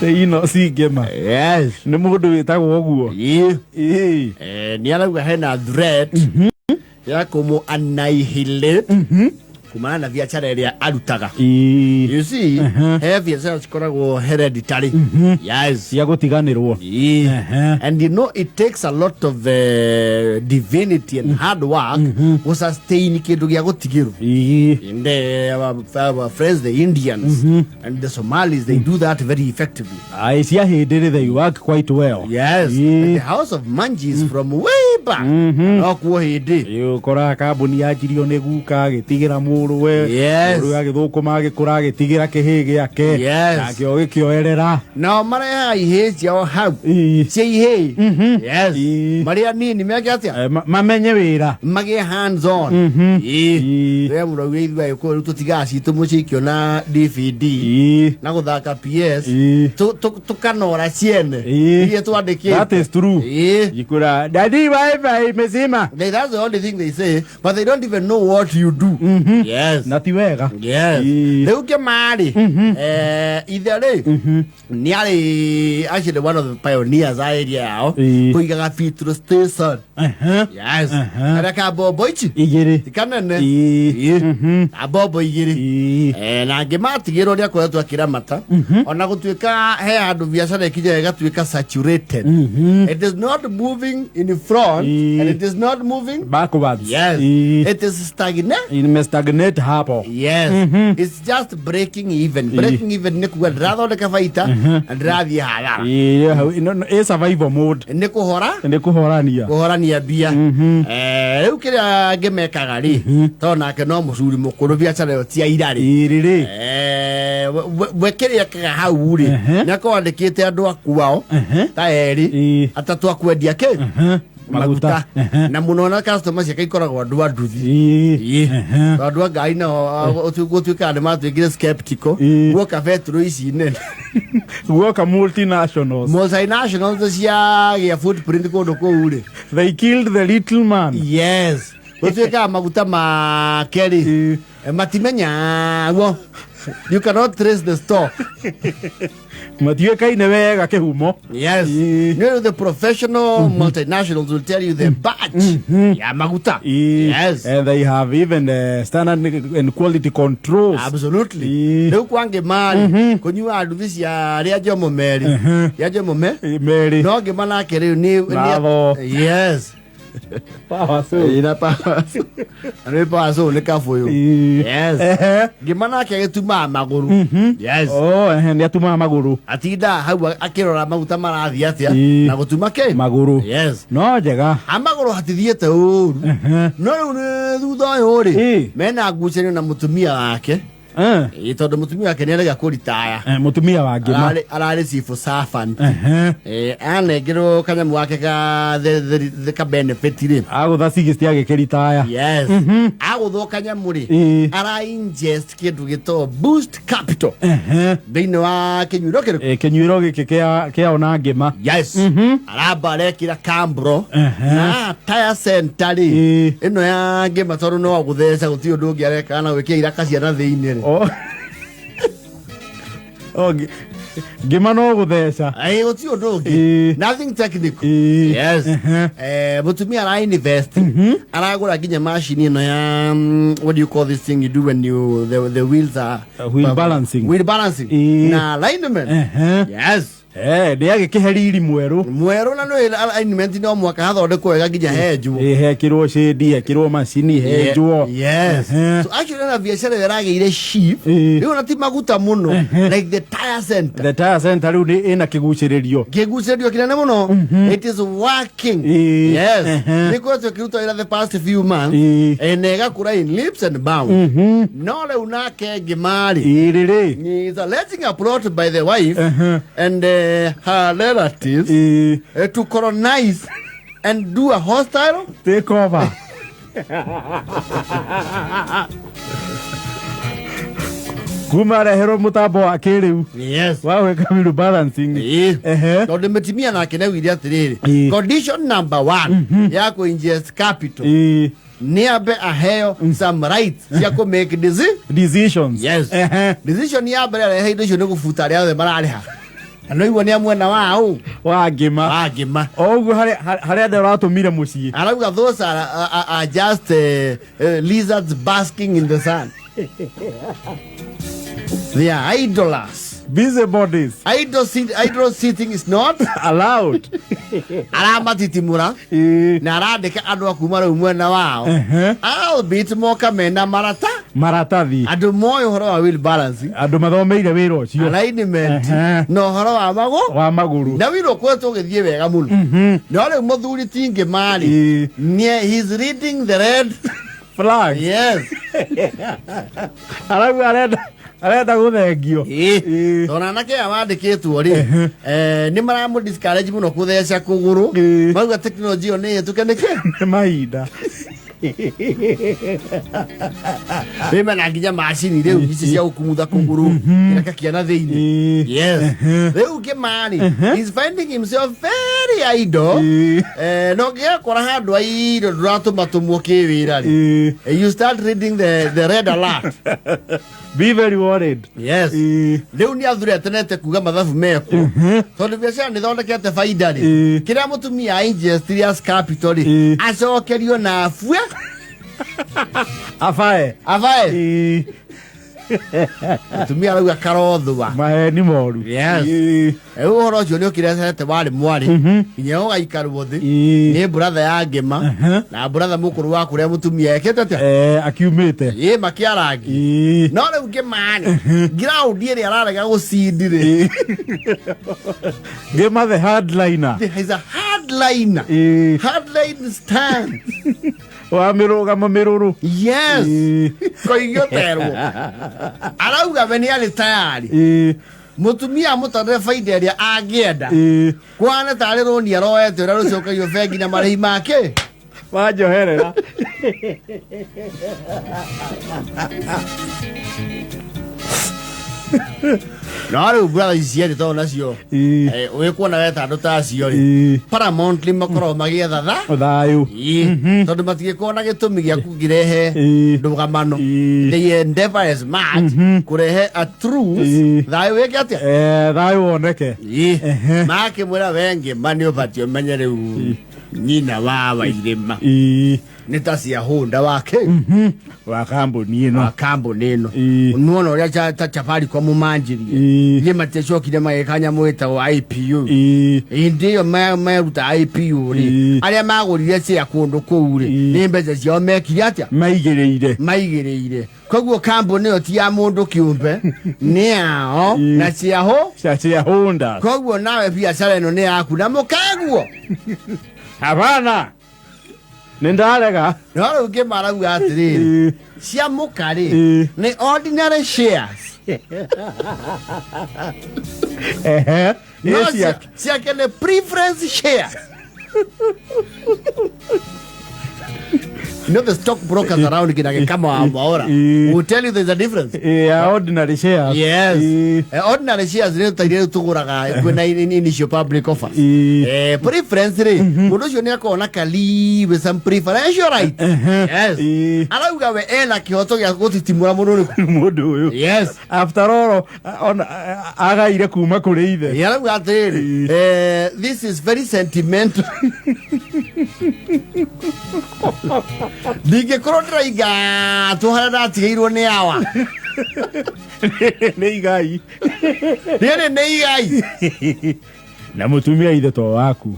Ino cingĩma. Yes. Nĩ mũndũ wĩtagwo ũguo. Ĩĩ. Ĩĩ. Nĩ arauga hena threat ya kũmũ annihilate kumana na biacara ĩrĩa arutaga. Ĩĩ. You see, he biacara cikoragwo hereditary. Yes. Cia gũtiganĩrwo. Ĩĩ. Ehe. And you know it takes a lot of divinity and hard work gũ sustain kĩndũ gĩa gũtigĩrwo. Ĩĩ. And our friends, the Indians and the Somalis, they do that very effectively. Ai cia hĩndĩ rĩ, they work quite well. Yes. Ĩĩ. And the House of Manji is from way back. No kuo hĩndĩ. Ĩĩ, ũkoraga kambuni yanjirio nĩ guka agĩtigĩra mũrũwe. Yes. Mũrũwe agĩthũkũma agĩkũra agĩtigĩra kĩhĩ gĩake. Yes. Nakĩo gĩkĩoerera. Nao marehaga ihĩĩ ciao hau. Ĩĩ. Cia ihĩĩ. Yes. Ĩĩ. Marĩ anini meke atĩa? Mamenye wĩra. Magĩe hands on. Ĩĩ. Ĩĩ. We mũrauga ithuĩ Agĩkũyũ rĩu tũtigaga citũ mũciĩ ikĩona DVD Ĩĩ. na gũthaka PS. Ĩĩ. Tũkanora ciene. Ĩĩ. Iria twandĩkĩte. That is true. Ĩĩ. Ikura, "Daddy, wifi imezima." That's the only thing they say, but they don't even know what you do. Yes. Na ti wega. Yes. Ĩĩ. Rĩu kĩmarĩ ithe rĩ nĩ arĩ actually one of the pioneers a area yao Ĩĩ. kũigaga petrol station. Ehe. Yes. Aha. Karĩa ka mbombo ici Igĩrĩ. ti kanene. Ĩĩ. Ĩĩ. Ka mbombo igĩrĩ. Ĩĩ. Na angĩ matigĩrwo nĩ akoretwo akĩramata ona gũtuĩka he handũ biacara ĩkinyaga ĩgatuĩka saturated. It is not moving in front Ĩĩ. and it is not moving. Backwards. Yes. Ĩĩ. It is stagnant. Ime stagnate hapo. Yes. It's just breaking even. Breaking even nĩ kuga ndĩrathondeka baita na ndĩrathiĩ hathara. Ĩĩ, hau- no, no, ĩ survival mode. Nĩ kũhora Nĩ kũhorania. Kũhorania mbia. Rĩu kĩrĩa ngĩmekaga rĩ, tondũ nake no mũcuri mũkũrũ, biacara ĩyo ti ya ira rĩ. Ĩĩ rĩ. We kĩrĩa ekaga hau rĩ, nĩ akorwo andĩkĩte andũ a kwao ta erĩ, atatũ a kwendia kĩ? Maguta. Maguta. Na mũno na customer ciake ikoragwo andũ a nduthi. Ĩĩ. Ĩĩ. Tondũ andũ a ngari nao gũtuĩkaga nĩ matuĩkire skeptical guoka betũrũ ici nene. Guoka multinationals. Multinationals ciagĩa footprint kũndũ kũu rĩ. They killed the little man. Yes, gũtuĩkaga maguta make rĩ, matimenyagwo. You cannot trace the stock. Matiũĩkaine wega kĩhumo. Yes. You know, the professional multinationals will tell you the batch ya maguta. Yes. And they have even standard and quality controls. Absolutely. Rĩu kwa ngĩma-rĩ, kũnyua nduthi cia rĩa Jomo merĩ, rĩa Jomo me Ĩĩ, merĩ. No ngĩma nake rĩu nĩ Bravo. Yes. Power so. Ĩna power saw. Na nĩ power saw nĩ kabũyũ. Yes. Ngĩma nake agĩtumaga magũrũ. Yes. Oh, ehe, nĩ atumaga magũrũ. Atindaga hau akĩrora maguta marathiĩ atĩa na gũtuma kĩ? Magũrũ. Yes. No njega. Ha magũrũ hatithiĩte ũru, no rĩu nĩ thutha ũyũ rĩ, mena ngucanio na mũtumia wake. Ĩĩ, tondũ mũtumia wake nĩ arega kũritaya. Mũtumia wa ngĩma. Ararĩ civil servant. Anengerwo kanyamũ gake ka the ka benefit rĩ. Agũtha 60 agĩkĩritaya. Yes. Agũthwo kanyamũ rĩ, ara ingest kĩndũ gĩtagwo boost capital thĩinĩ wa kĩnyuĩro kĩrĩkũ? Kĩnyuĩro gĩkĩ kĩa ona ngĩma. Yes. Aramba arekĩra kambro na tire center rĩ, ĩno ya ngĩma, tondũ no gũtheca, gũtirĩ ũndũ ũngĩ areka na gwĩkĩra iraka ciana thĩinĩ rĩ. Oh. Oh, ngĩma no gũtheca. Ĩĩ, gũtirĩ ũndũ ũngĩ. Nothing technical. Yes. Mũtumia ara invest, aragũra nginya macini ĩno ya what do you call this thing you do when you the wheels are Wheel balancing. Wheel balancing na alignment. Yes. Nĩ agĩkĩhe riri mwerũ. Mwerũ, na nĩ alignment no mwaka hathondekwo wega nginya henjwo. Ĩĩ, hekĩrwo cĩndi, hekĩrwo macini, henjwo. Yes. So actually na biacara ĩyo ĩragĩire chief rĩu ona ti maguta mũno, like the tire center. The tire center rĩu nĩ ĩna kĩgucĩrĩrio. Kĩgucĩrĩrio kĩnene mũno. It is working. Yes. Nĩ koretwo ĩkĩruta wĩra the past few months na ĩgakũra in leaps and bounds. No rĩu nake ngĩmarĩ Ĩĩ rĩ. is alleging a plot by the wife and her relatives to colonize and do a hostile take over. Kuma reherwo mũtambo wa kĩrĩu wa gwĩka wheel balancing. Tondũ mũtumia nake nĩaugire atĩrĩrĩ, condition number one ya kũ ingest capital. Nĩ ambe aheo some rights cia kũ make decisions. Yes. Decision ya mbere arehe indo icio nĩ gũbuta arĩa othe mararĩha. Na no igua nĩ a mwena wa ũ? Wa Ngĩma. Wa Ngĩma. O ũguo harĩa andũ aratũmire mũciĩ. Arauga those are just lizards basking in the sun. They are idlers. Busy bodies. Idle sitting is not allowed. Aramatitimura na arandĩka andũ a kuma rĩu mwena wao. Albeit moka mena marata. Maratathi. Andũ moĩ ũhoro wa wheel balancing. Andũ mathomeire wĩra ũcio. Alignment. Na ũhoro wa magũrũ. Wa magũrũ. Na wĩra ũkoretwo ũgĩthiĩ wega mũno. No rĩu mũthuri ti Ngĩma-rĩ, he's reading the red flag. Yes. Arauga arenda gũthengio. Tondũ anake aya mandĩkĩtwo rĩ, nĩ maramũ discourage mũno kũtheca kũgũrũ. Mauga tekinoronjĩ ĩyo nĩ ĩhĩtũke nĩkĩ? Nĩ mahinda. Rĩ mena nginya macini rĩu ici cia gũkumutha kũgũrũ kĩrĩa kĩana thĩinĩ. Yes. Rĩu Ngĩma rĩ, he's finding himself very idle. No ngĩgakora handũ idle ndũratũmatũmwo kĩwĩra rĩ. You start reading the red alert. Be very worried. Yes. Rĩu nĩ athuretenete kuga mathabu mekwo. Tondũ biacara nĩ thondekete baida rĩ. Kĩrĩa mũtumia ingest as capital rĩ, acokerio na abue. Abae. Abae. Mũtumia arauga karothua. Maheni moru. Yes. Rĩu ũhoro ũcio nĩ ũkĩrehete warĩ mwarĩ. Nginya ũgaikarwo thĩ. Nĩ brother ya Ngĩma. Na brother mũkũrũ wa kũrĩa mũtumia ekĩte atĩa? Akiumĩte. Ĩ makĩarangi. No rĩu Ngĩma rĩ, ground ĩrĩa ararega gũcindi rĩ. Ngĩma the hardliner. He's a hardliner. Hardline stand. Wa mĩrũgamo mĩrũrũ. Yes. Koigio terwo. Arauga we nĩ arĩ tayari. Mũtumia amũtarĩre baida ĩrĩa angĩenda. Kwana tarĩ rũni aroete ũrĩa rũcokagio bengi na marĩhi make. Wanjoherera. No rĩu brother ici cierĩ tondũ nacio ũgĩkuona weta andũ ta acio rĩ, paramountly makoragwo magĩetha thayũ. Tondũ matingĩkorwo na gĩtũmi gĩa kũngĩrehe ndũgamano. They endeavor as much kũrehe a truth. Thayũ wĩke atĩa? Thayũ woneke. Makĩmwĩra we Ngĩma nĩ ũbatiĩ ũmenye rĩu nyina wa Wairĩma nĩ ta cia hũnda wake wa kambuni ĩno. Wa kambuni ĩno. Nĩwona ũrĩa ta Safaricom manjirie. Nĩ matiacokire magĩka nyamũ ĩtagwo IPO. Hĩndĩ ĩyo meruta IPO rĩ, arĩa magũrire share kũndũ kũu rĩ, nĩ mbeca ciao mekire atĩa? Maigĩrĩire. Maigĩrĩire. Koguo kambuni ĩyo ti ya mũndũ kĩũmbe, nĩ yao na ciaho. Cia hũnda. Koguo nawe biacara ĩno nĩ yaku na mũkaguo. Hapana. Nĩ ndarega. No rĩu Ngĩma arauga atĩrĩrĩ, cia mũka rĩ, nĩ ordinary shares. No ciake nĩ preference shares. You know the stockbrokers around Kinage Kama Mwaura will tell you there's a difference. Yeah, ordinary shares. Yes. Ordinary shares rĩ ta tũgũraga kwĩna initial public offers. Preference rĩ, mũndũ ũcio nĩ akoragwo na kali with some preferential right. Yes. Arauga we ena kĩhoto gĩa gũtitimũra mũndũ ũrĩkũ? Mũndũ ũyũ. Yes. After all, agaire kuma kũrĩ ithe. Arauga atĩrĩrĩ, this is very sentimental. Ndingĩkorwo ndĩraiga tũ harĩa ndatigĩirwo nĩ awa. Nĩ igai. Rĩrĩ nĩ igai. Na mũtumia ithe to waku.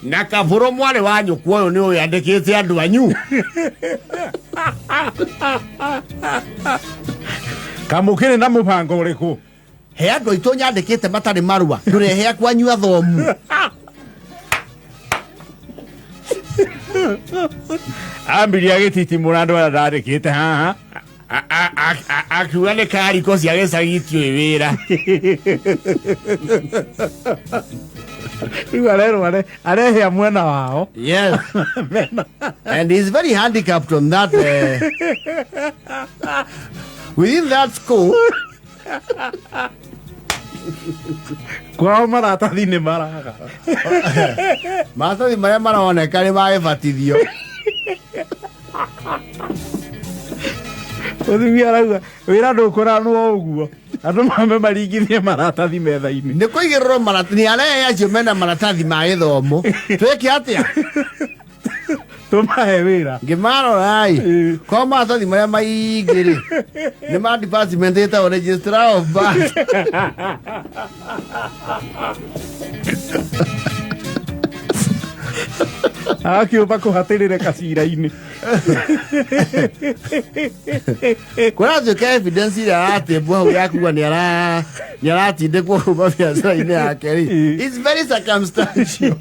Na kabũrũ mwarĩ wa nyũkwa ũyũ nĩ ũyũ andĩkĩte andũ anyu. Kamũkĩrĩ na mũbango ũrĩkũ? He andũ aitũ nyandĩkĩte matarĩ marũa. Ndũrehe akwanyu athomu. Ambiria gĩtitimũra andũ arĩa ndandĩkĩte haha. Akiuga nĩ kariko cia gĩcagi itiũĩ wĩra. Rĩu arerwo arehea mwena wao. Yes. And he's very handicapped on that. Within that scope. Kwao maratathi nĩ maraga. Maratathi marĩa maroneka nĩ magĩbatithio. Mũtumia arauga wĩra ndũkũranwo ũguo andũ mambe maringithie maratathi metha-inĩ. Nĩ kũigĩrĩrwo maratathi nĩ arĩa acio mena maratathi ma gĩthomo twĩke atĩa? Tũmahe wĩra. Ngĩmarorai ko maratathi marĩa maingĩ rĩ nĩ ma department ĩtagwo registrar of birth. Akiũmba kũhatĩrĩre kacira-inĩ. Kũratuĩka evidence ĩrĩa aratĩmbwo hau ya kuga nĩ aratindĩkwo kuma biacara-inĩ yake rĩ, it's very circumstantial.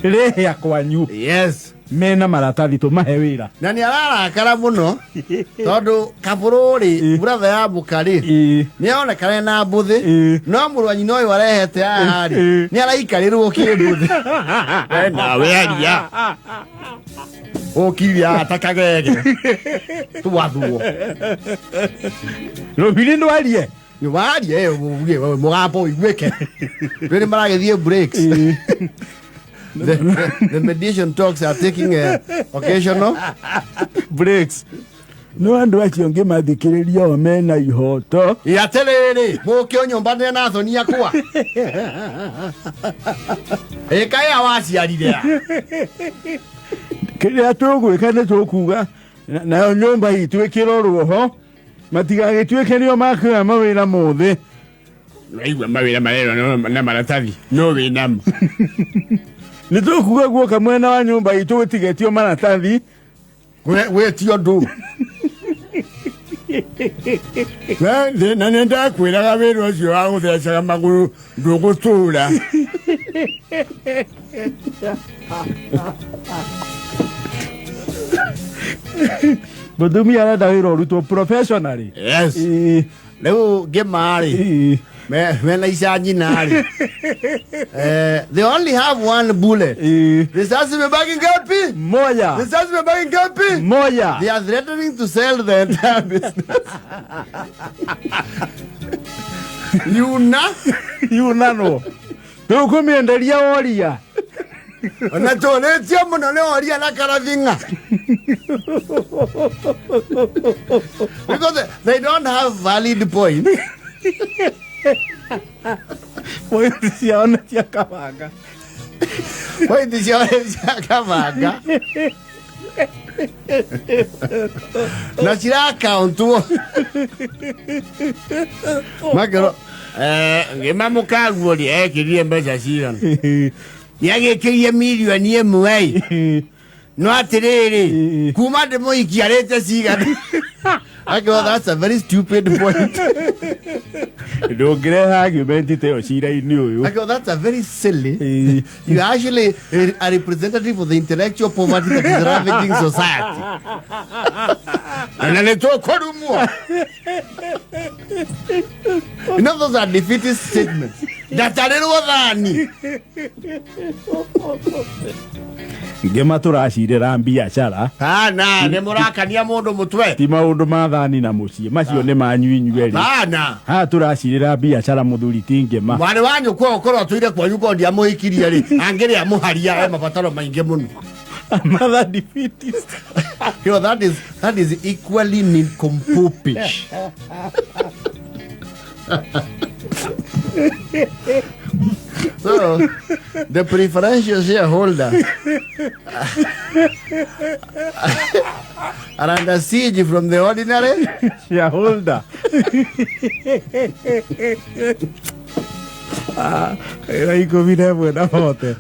Rĩhĩa kwanyu. Yes. Mena maratathi tũmahe wĩra. Na nĩ ararakara mũno tondũ kabũrũ rĩ buratha ya mũka rĩ nĩ onekane na mbũthĩ no mũrũ wa nyina ũyũ arehete haha rĩ nĩ araikarĩrwo kĩmbũthĩ. We nawe aria ũkiria ta kagege twathwo. Rũbiri ndwarie. Nĩ warie uge mũgambo ũiguĩke. Rĩrĩ maragĩthiĩ breaks. The mediation talks are taking occasional breaks. No andũ acio ngĩmathikĩrĩria o mena ihoto. Atĩrĩrĩ, mũkĩ nyũmba na thoni akwa. Ĩkaya waciarire. Kĩrĩa tũgwĩka nĩ tũkuga nayo nyũmba itũ ĩkĩrorwo ho matigagĩtuĩke nĩo makuoya mawĩra mothe. Naigua mawĩra marerwo na maratathi no wĩnamo. Nĩ tũkuga guoka mwena wa nyũmba itũ gũtigetio maratathi gwĩtio ndũ. Na nĩ ndakwĩraga wĩra ũcio wa gũthecaga magũrũ ndũgũtũra. Mũtumia arenda wĩra ũrutwo professionally. Yes. Rĩu ngĩma rĩ mena ica nyina rĩ they only have one bullet. Risasi imebaki ngapi? Moja. Risasi imebaki ngapi? Moja. They are threatening to sell the entire business. Yuna? Yuna no. Tũkũmĩenderia woria. Ona tũrĩtie mũno nĩ woria na karathinga. Because they don't have valid points. Pointi ciao nĩ cia kabanga. Pointi ciao nĩ cia kabanga. Na cirakauntwo. Makero ngĩma mũkaguo rĩ ekĩrire mbeca cigana? Nĩagĩkĩrie mirioni ĩmwe. No atĩrĩrĩ kuma ndĩmũhikia arĩte cigana? Okay, that's a very stupid point. Ndũngĩrehe argument ta ĩyo cira-inĩ ũyũ. Okay, that's a very silly. You are actually a representative of the intellectual poverty that is ravaging society. Na nĩ tũkũrumwo. You know, those are defeatist statements. Ndatarĩrwo thani. Ngĩma tũracirĩra biacara. Hana, nĩ mũrakania mũndũ mũtwe. Ti maũndũ ma thani na mũciĩ, macio nĩ manyu inyuerĩ. Hana. Haha tũracirĩra biacara mũthuri ti ngĩma. Mwarĩ wa nyũkwa ũkorwo atũire kwanyu korwo ndiamũhikirie rĩ, angĩrĩa mũharia e mabataro maingĩ mũno. Another defeatist. You know, that is equally nincompoopish. So, the preferential shareholder are under siege from the ordinary shareholder. Ah, 11:40.